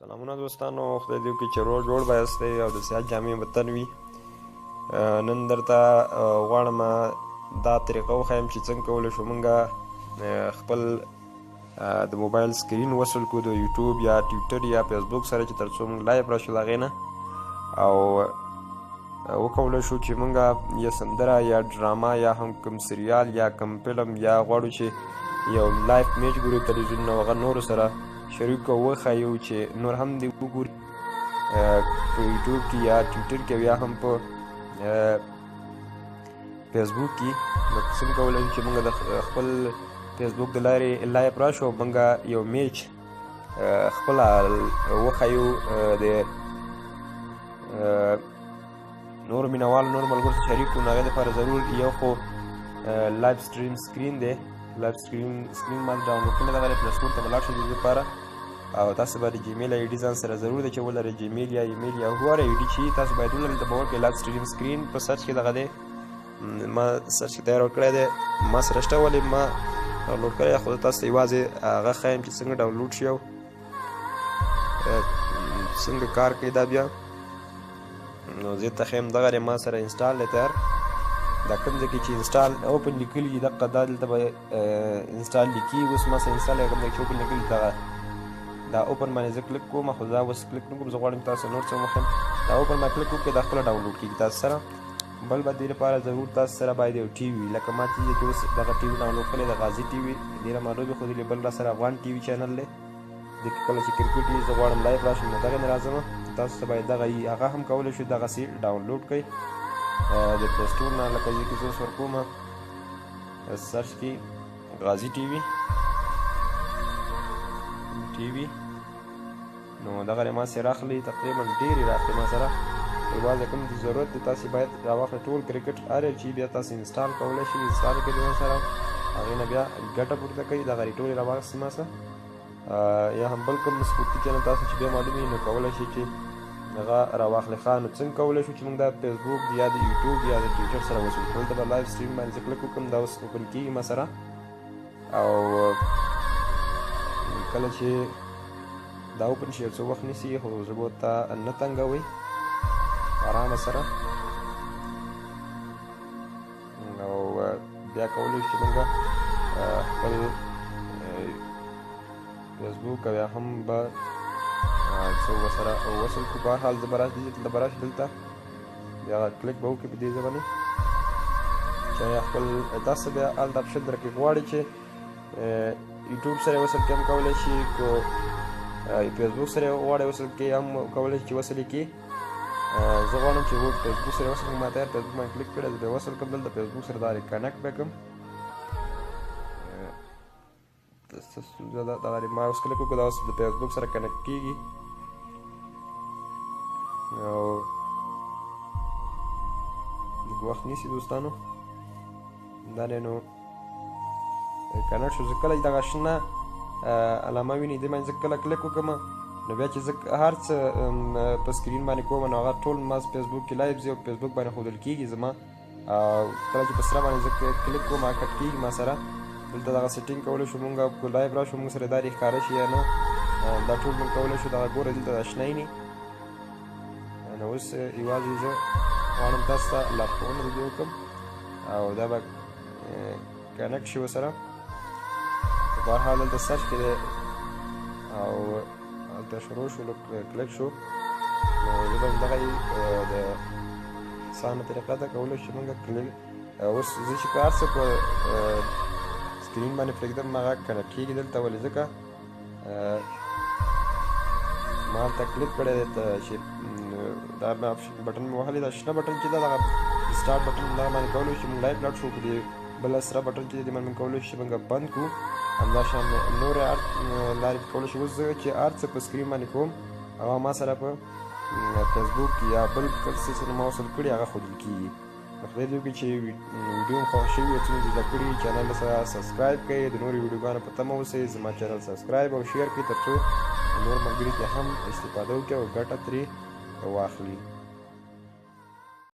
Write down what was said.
سلامونه دوستانو، خدای دې وکړي چې روغ جوړ به یاستئ او د صحت جامې به تن وي. نن درته غواړم دا طریقه وښایم چې څنګه کولی شو موږ خپل د موبایل screen وصل کړو د یوټیوب یا ټویټر یا فیسبوک سره، چې تر څو موږ live راشو د هغې نه، او وکولی شو چې موږ یا سندره یا ډرامه یا هم کوم سریال یا کوم فلم یا غواړو چې یو live match ګورو تلویزیون، نو هغه نورو سره شریک او وښایو چې نور هم دې وګوري په یوټیوب کې یا ټویټر کې یا هم په فیسبوک کې. نو څنګه کولی شو چې موږ د خپل فیسبوک د لارې live راشو او موږ یو match خپله وښایو د نورو مینهوالو نورو ملګرو سره شریک کړو. نو هغې دپاره ضرور یو خو live stream screen دی. live screen ما ډاونلوډ کړی، دغه Play Store ته به لاړ شئ د دې لپاره، او تاسو باید Gmail ID ځان سره ضرور دی چې ولرئ، Gmail یا ایمیل یا هر ID چې تاسو باید ولرئ. دلته به ورکړئ live stream screen په search کې، دغه دی ما search کې تیار ورکړی دی، ما سره شته، ولې ما ډاونلوډ کړی، خو تاسو ته یوازې هغه ښیم چې څنګه ډاونلوډ شي او څنګه کار کوي دا. بیا نو زه ته ښیم دغه دی ما سره install دی تیار. دا کوم ځای کې چې install open لیکلي دي، دقه دا دلته به install لیکي. اوس ما سره install دی، کوم ځای چې open لیکلي دغه دا open باندې زه کلیک کوم، خو دا اوس کلیک نه کوم، زه غواړم تاسو نور څه وښیم. دا open باندې کلیک وکړئ، دا خپله ډاونلوډ کېږي تاسو سره. بل به دې لپاره ضرور تاسو سره باید یو TV وي، لکه ما چې اوس دغه TV download کړی د غازي TV، ډېره ما لوبې ښودلې. بل را سره افغان TV channel دی، دې کې کله چې کرکټ وي زه غواړم live راشم، نو دغه نه راځم. تاسو ته باید دغه وي، هغه هم کولی شو دغسې ډاونلوډ کړئ د Play Store نه، لکه دې کې زه اوس ورکوم search کې غازي TV، نو دغه ما سره راخلي، تقریبا ډېرې راخلي ما سره. یوازې کوم چې ضرورت دی تاسې باید راواخلئ ټول کرکټ هر یو چې بیا تاسې install کولی شئ، install کړئ ځان سره، هغې نه بیا ګټه پورته کوي. دغه ټولې راواخیستې ما سره، یا هم بل کوم سپورتي channel تاسو چې بیا معلوم وي نو کولی شئ چې هغه راواخلئ. ښه، نو څنګه کولی شو چې موږ دا فیسبوک یا د یوټیوب یا د ټویټر سره وصل کړو؟ دلته به live stream باندې زه کلیک وکړم، دا اوس open کېږي ما سره، او کله چې دا open شي یو څه وخت نیسي، خو زه به ورته نه تنګوئ، آرامه سره. او بیا کولی شو چې موږ خپل فیسبوک او یا هم به څه ورسره وصل کړو. په هر حال زه به راشم دلته، به راشي دلته بیا کلیک به وکړي په دې ځای باندې چې خپل تاسو بیا هلته option درکې غواړي چې یوټیوب سره وصل کړي هم کولی شي، که فیسبوک سره غواړي وصل کړي هم کولی شي چې وصل یې کړي. زه غواړم چې فیسبوک سره وصل کړم، ما تیار فیسبوک باندې کلیک کړی، زه به وصل کړم دلته فیسبوک سره، دا connect به کړم. دغه ما اوس کلیک وکړو، دا اوس د فیسبوک سره connect کېږي، او لږ وخت نیسي دوستانو. دا دی نو connect شو. زه کله چې دغه شنه علامه ویني دې باندې زه کله کلیک وکړم، نو بیا چې زه هر څه په screen باندې کوم، نو هغه ټول ما فیسبوک کې live ځي او فیسبوک باندې ښودل کېږي زما. او کله چې په سره باندې زه کلیک کوم هغه cut کېږي ما سره. دلته دغه setting کولی شو مونږ، که live راشو مونږ سره دا دې ښکاره شي یا نه، دا ټول مونږ کولی شو. دغه ګوره دلته دا شنه ویني. نو اوس یوازې زه غواړم تاسو ته لارښوونه د دې وکړم، او دا به connect شي ورسره. په هر حال دلته search کې دی، او هلته شروع شو، کلیک شو، نو زه به دغه د اسانه طریقه ده کولی شو چې موږ کلیک. اوس زه چې هر څه په screen باندې پرېږدم هغه connect کېږي دلته، ولې ځکه ما هلته کلیک کړی دی چې دا بټن مې وهلی، دا شنه بټن چې ده دغه start button دغه باندې کولی شو چې موږ live لاړ شو. په دې بله سره بټن چې دی باندې موږ کولی شو چې موږ بند کړو. همداشان نورې هر لارې کولی شو. اوس زه چې هر څه په screen باندې کوم هغه ما سره په فیسبوک یا بل څه سره ما وصل کړي هغه ښودل کېږي. خدای دې وکړي چې ویډیو مو خوښ شوي او څه مو زده کړي. channel سره subscribe کړئ، د نورو ویډیوګانو په تمه اوسئ. زما channel subscribe او share کړئ تر څو نور ملګري ترې هم استفاده وکړي او ګټه ترې واخلي.